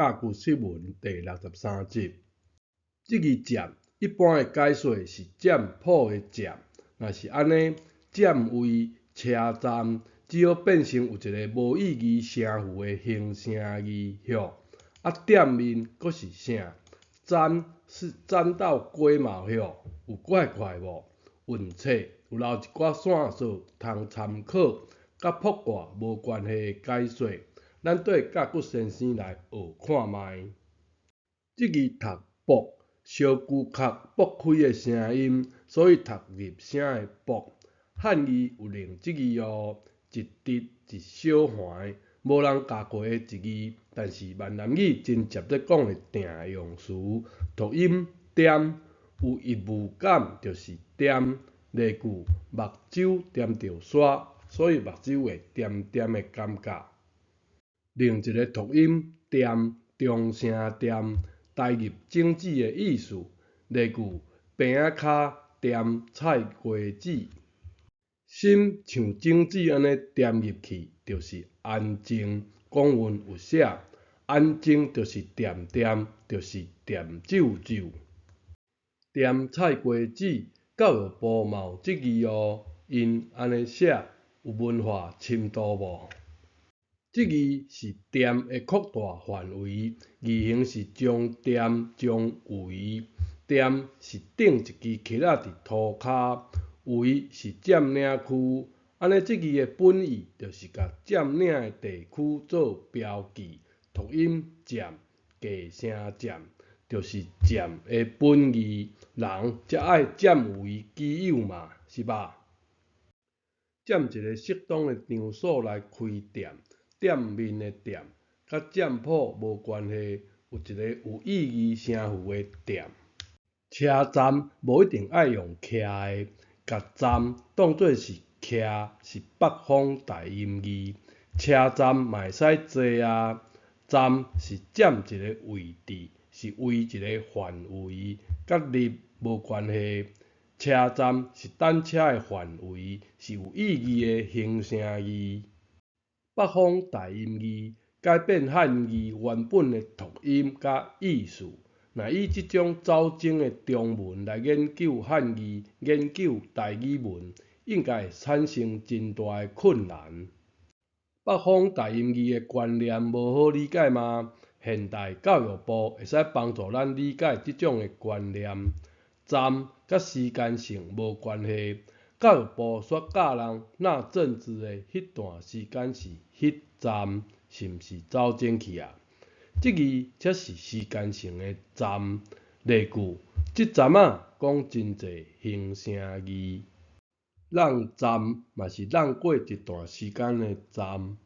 甲骨釋文第63集。這字佔一般的解說是佔卜的佔，若是按呢，佔位車站只好變成有一个無意義聲符的形聲字許。啊，店面閣是啥？沾是沾到雞毛許，有怪怪無？運冊有留一寡線索通參考，佮卜卦無關係的解說，咱綴甲骨先生來學看覓。這字讀卜，小龜殼剝開的聲音，所以讀入聲的卜。漢字有另這字哦，一直一小環，無人教過的一字，但是閩南語真捷咧講的定用詞，讀音點，有異物感就是點。例句：目睭踮著沙，所以目睭會點點的感覺。另一个讀音恬，中聲恬，代入種子的意思。例句：棚仔跤踮菜瓜子。心像種子按呢踮入去，就是安靜。古文有寫，安靜就是恬恬，就是恬啾啾。踮菜瓜子，教育部嘛有這字哦，𪜶按呢寫，有文化深度無？這字是店的擴大範圍，字形是將店將圍。店是頂一支旗仔佇塗跤，圍是佔領區。按呢這字的本意就是共佔領的地區做標記，讀音佔，假聲佔，就是佔的本意。人才愛佔為己有嘛，是吧？佔一个適當的場所來開店，店面的店，佮佔卜無關係，有一个有意義聲符的店。車站無一定愛用徛的，共站當做是徛是北方台音字。車站嘛會使坐啊，站是佔一个位置，是圍一个範圍，佮入無關係。車站是等車的範圍，是有意義的形聲字。北方台音字改變漢字原本的讀音佮意思。若以這種走鐘的中文來研究漢字、研究台語文，應該會產生真大的困難。北方台音字的觀念無好理解嗎？現代教育部會使幫助咱理解這種的觀念。站佮時間性無關係，教育部煞教人那陣子的彼段時間是彼站，是毋是走鐘去啊？這字才是時間性的站。例句：這站仔講真濟形聲字。踭站嘛是踭過一段時間的站。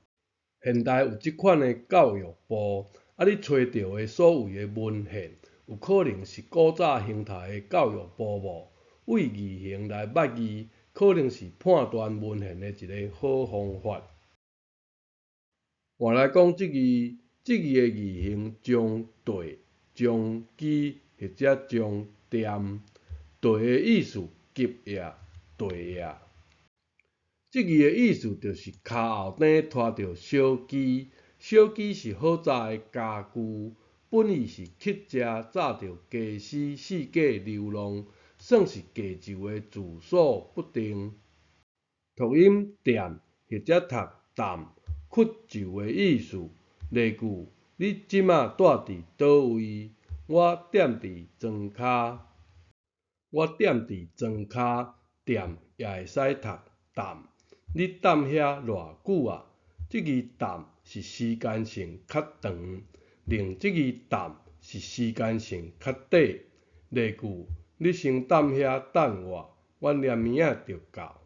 現代有這款的教育部，啊，你揣著的所謂的文獻，有可能是古早形態的教育部無？對字形來捌字，可能是判斷文獻的一个好方法。換來講，這字，這字的字形將綴、將基或者將踮。綴的意思急也、綴也。這字的意思就是跤後底拖著小機，小機是好紮的家具，本意是乞食紮著家私四界流浪，算是寄住的住所不定。讀音踮或者讀擔，屈就的意思。例句：你這馬蹛佇佗位？我踮佇床跤。我踮佇床跤，踮也會使讀擔。你踮遐偌久啊？這字踮是時間性較長，另這字擔是時間性較短。例句：你先踮遐等我，我念物仔就到。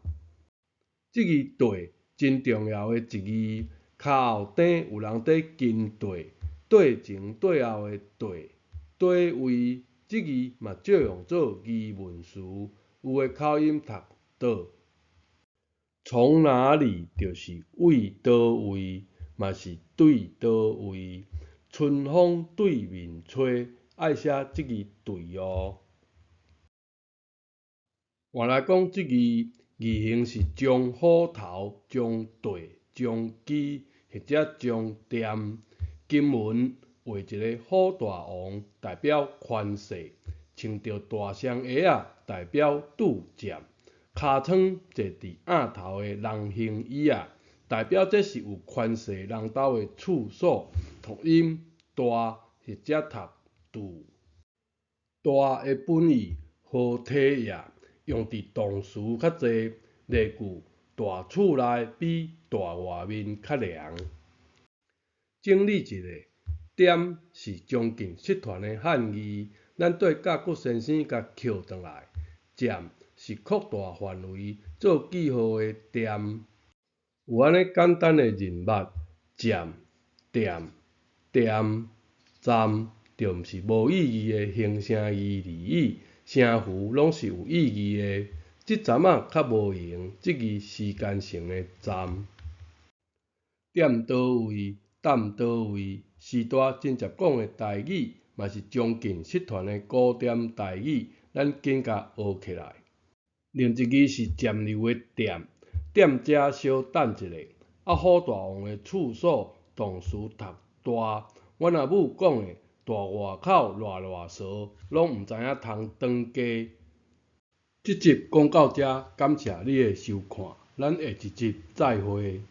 這字綴真重要的一字，跤後底有人佇跟綴，綴前綴後的綴，綴位，這字嘛借用做疑問詞，有的口音讀倒。從哪裡就是為佗位，嘛是對佗位。春風對面吹，愛寫這字對哦。換來講，這字字形是將虎頭、將綴、將基或者將踮。經文畫一个虎大王，代表權勢；穿著大双鞋仔，代表拄占；尻川坐佇暗頭的人形椅仔，代表這是有權勢人兜的處所。讀音大或者讀拄。大的本意好體也，用佇動詞較濟，例句大厝內比大外面較涼。整理一下，點是將近失傳的漢字，咱綴甲骨先生共抾轉來。占是擴大範圍做記號的點。有按呢簡單的認捌，占、點、惦、站，就毋是無意義的形聲字而已，聲符攏是有意義的。這陣仔較無閒，這字時間性的站。踮佗位，踮佗位，時大真濟講的台語，嘛是將近失傳的古典台語，咱緊共學起來。另一字是暫留的踮，踮遮小等一下。啊，虎大王的處所動詞讀大，阮阿母講的大外口賴賴趖，攏毋知影通轉家。這集講到遮，感謝你的收看，咱下一集再會。